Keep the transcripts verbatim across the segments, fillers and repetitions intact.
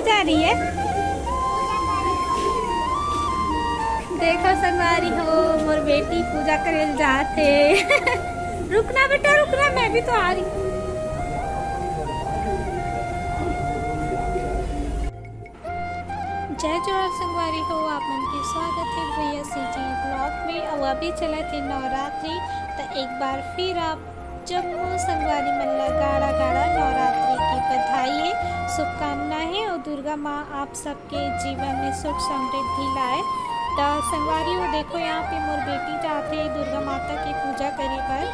जा रही है। देखो संगवारी हो, मोर बेटी पूजा करे ल जात हे। रुकना बेटा, रुकना, मैं भी तो आ रही हूँ। जय जोहार संगवारी हो, आप मन के स्वागत हे भैया सीजी ब्लॉग में। अउ अभी चलत हे नवरात्रि, त एक बार फिर आप जम्मो संगवारी मन ला गाड़ा गाड़ा नवरात्रि की बधाई हे, शुभकामना हे। अउ दुर्गा माँ आप सबके जीवन में सुख समृद्धि लाए। त संगवारी हो, देखो यहाँ पे मोर बेटी जात हे दुर्गा माता की पूजा करे बर।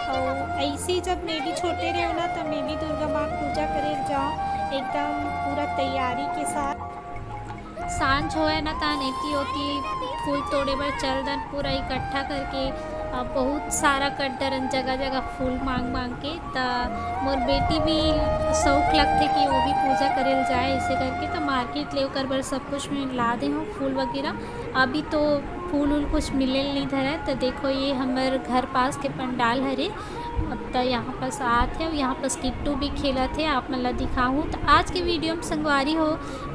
अउ ऐसी जब मैं भी छोटे रहे ना, तब मैं भी दुर्गा माँ की पूजा करे जाऊँ एकदम पूरा तैयारी के साथ। सांझ होए ना, तान एती ओती फूल तोड़े बर चल दन, पूरा इकट्ठा करके, अ, बहुत सारा कट डरन जगह जगह फूल मांग मांग के। त मोर बेटी भी शौक लगथे कि वो भी पूजा करे ल जाए, ऐसे करके त मार्केट ले ओकर बर सब कुछ मैं ला दे हूँ, फूल वगैरह। अभी तो फूल उल कुछ मिले ल नहीं धरय। त देखो, ये हमर घर पास के पंडाल हरे। अब त यहाँ पास आत हे, यहाँ पास किट्टू भी खेलत हे, आप मन ला दिखाहूँ। त आज के वीडियो में संगवारी हो,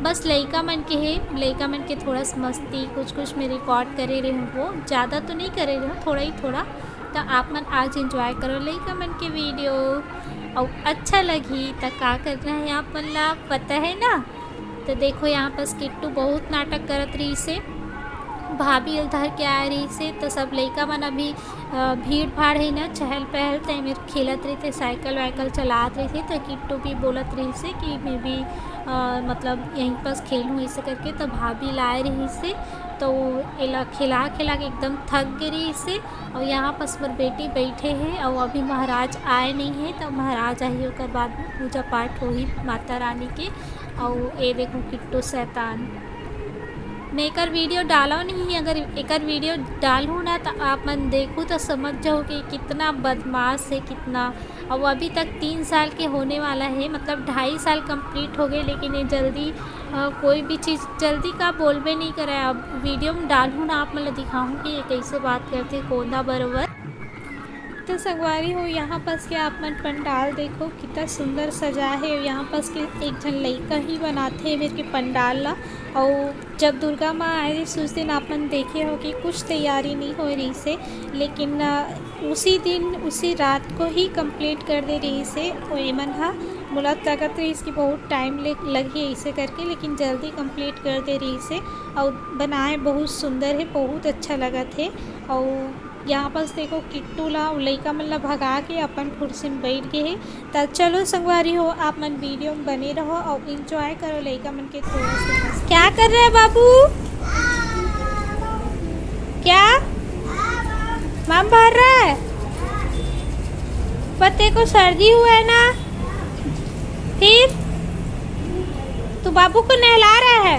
बस लइका मन के हे, लइका मन के थोड़ा सा मस्ती, कुछ कुछ मैं रिकॉर्ड करे रहे हूँ, वो ज़्यादा तो नहीं करे रहे हूँ, थोड़ा ही थोड़ा। त आप मन आज एंजॉय करो लइका मन के वीडियो, अउ अच्छा लगही त का करना हे आप मन ला पता हे ना। त देखो, यहाँ पास किट्टू बहुत नाटक करत रहिस हे, भाभी ल धर के आए रहिस हे, त सब लइका मन अभी, अ, भीड़ भाड़ हे ना, चहल पहल, त एमेर खेलत रहिथे, साइकिल वाइकिल चलात रहिथे, त किट्टू भी बोलत रहिस हे कि मैं भी, अ, मतलब यहीं पास खेलूँ, ऐसे करके। त भाभी लाए रहिस हे, त वो एला खिला खिला के एकदम थक गे रहिस हे। अउ यहाँ पास मोर बेटी बैठे हे, अउ अभी महाराज आए नहीं हे, त महाराज आही, ओकर बाद में पूजा पाठ होही माता रानी के। अउ ये देखो किट्टू शैतान, मैं एकर वीडियो डालो नहीं, अगर एकर वीडियो डालहूँ ना, त आप मन देखू त समझ जाओ कि कितना बदमाश हे, कितना। अब अभी तक तीन साल के होने वाला हे, मतलब ढाई साल कंप्लीट हो गए, लेकिन ये जल्दी, अ, कोई भी चीज़ जल्दी का बोलबे नहीं करे। अब वीडियो में डालहूँ ना, आप मन ला दिखाहूँ कि ये कैसे बात करथे कोंदा बरोबर। तो संगवारी हो, यहाँ पास के आप मन पंडाल देखो, कितना सुंदर सजा हे। यहाँ पास के एक झन लइका ही बनाथे एमेर के पंडाल ला। अउ जब दुर्गा माँ आए रहिस, उस दिन आप मन देखे हो कि कुछ तैयारी नहीं होए रहिस हे, लेकिन, अ, उसी दिन, उसी रात को ही कंप्लीट कर दे रहिस हे। अउ एमन ह, मोला लगत रहिस कि बहुत टाइम ले लगही ऐसे करके, लेकिन जल्दी कंप्लीट कर दे रहिस हे। अउ बनाए बहुत सुंदर हे, बहुत अच्छा लगत हे। अउ यहाँ पास देखो, किट्टू ला, लइका मन ला भगा के अपन कुर्सी में बैठ गए हे। त चलो संगवारी हो, आप मन वीडियो में बने रहो और एंजॉय करो लइका मन के थोड़ा सा। क्या कर रहे हैं बाबू? क्या? माम भर रहा है? पते को सर्दी हुआ है ना, फिर तू बाबू को नहला रहा है।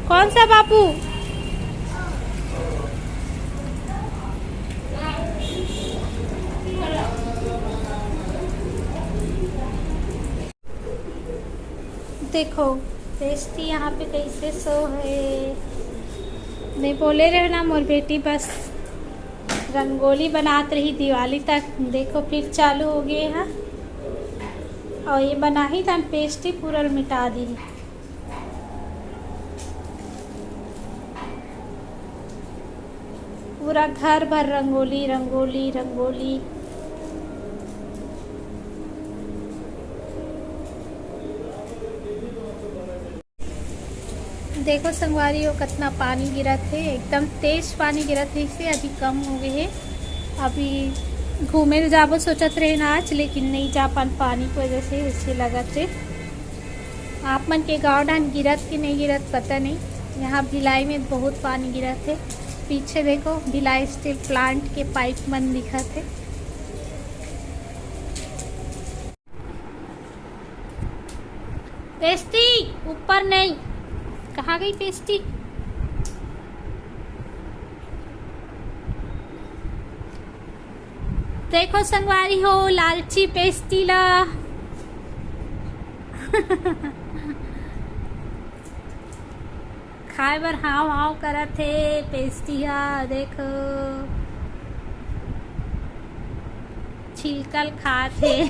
कौन सा बाबू? देखो, पेस्टी यहाँ पे कैसे सो है। मैं बोले रहे ना, मोर बेटी बस रंगोली बनात रही दिवाली तक। देखो, फिर चालू हो गए हैं। और ये बनाही त पेस्टी पूरा मिटा दी। पूरा घर भर रंगोली, रंगोली, रंगोली। देखो संगवारी हो, कितना पानी गिरत हे, एकदम तेज पानी गिरत हे, इसे अभी कम हो गए हे। अभी घूमे ल जाबो सोचत रहे ना आज, लेकिन नहीं जा पान, पानी की वजह से उससे लगत हे। आप मन के गांव डान गिरत कि नहीं गिरत पता नहीं। यहाँ भिलाई में बहुत पानी गिरत हे। पीछे देखो, भिलाई स्टील प्लांट के पाइप मन दिखत हे। पेस्टी ऊपर नहीं, कहाँ गई पेस्टी? देखो संगवारी हो, लालची पेस्टी ला। खाए बर हाव हाव करत हे पेस्टी हा, देखो छिलकल खात हे।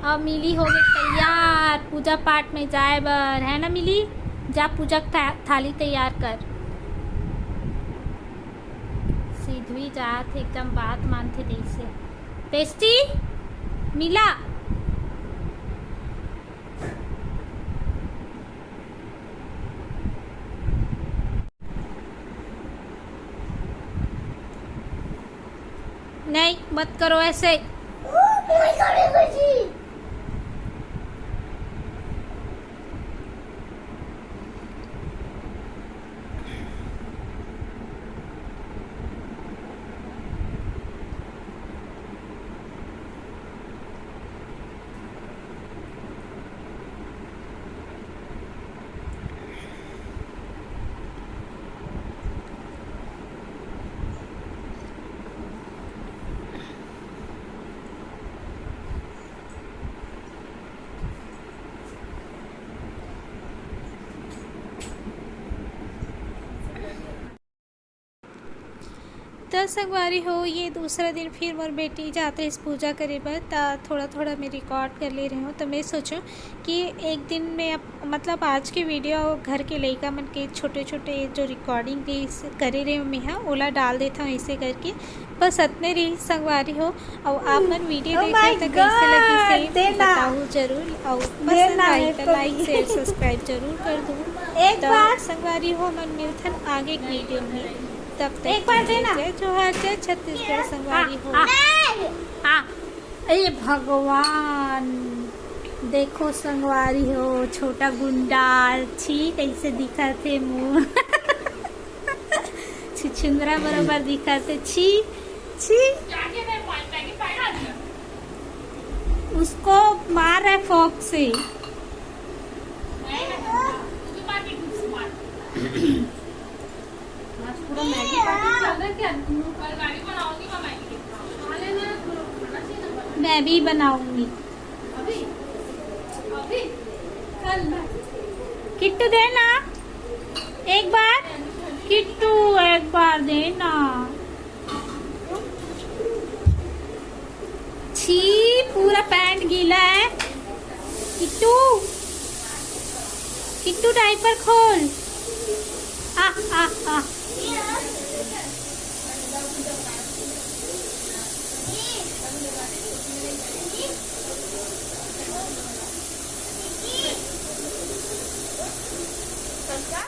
अब मिली हो गई तैयार पूजा पाठ में जाए बर, है ना मिली? जा पूजा के था-, थाली तैयार कर। सिद्धवी जात हे, एकदम बात मानथे जैसे। टेस्टी मिला। नहीं, मत करो ऐसे। त संगवारी हो, ये दूसरा दिन फिर मोर बेटी जात रहिस पूजा करे बर, त थोड़ा-थोड़ा मैं रिकॉर्ड कर ले रहे हूँ। त मैं सोचूँ कि एक दिन में अप-, मतलब आज के वीडियो घर के लइका मन के छोटे-छोटे जो रिकॉर्डिंग रहिस, करे रहे हूँ मैं ह, ओला डाल देथव ऐसे करके। बस अतने रहिस संगवारी हो। अउ आप मन वीडियो देखत त कैसे लगिस हे, बताहू जरूर। अउ पसंद आई त लाइक, शेयर, सब्सक्राइब जरूर कर दू। एक बार संगवारी हो, मन मिलथन आगे के वीडियो में। तब तक एक बार देना। जय जोहार, जय छत्तीसगढ़ संगवारी हो। हाँ। ए भगवान, देखो संगवारी हो, छोटा गुंडा, छी कैसे दिखत हे मुंह। छुछुंदरा बरोबर दिखत हे, छी, छी। उसको मार रहा है फोक से। मैं भी बनाऊंगी। किट्टू देना, एक बार, किट्टू एक बार देना। छी, पूरा पैंट गीला है। किट्टू, किट्टू डायपर खोल। आ, आ, आ।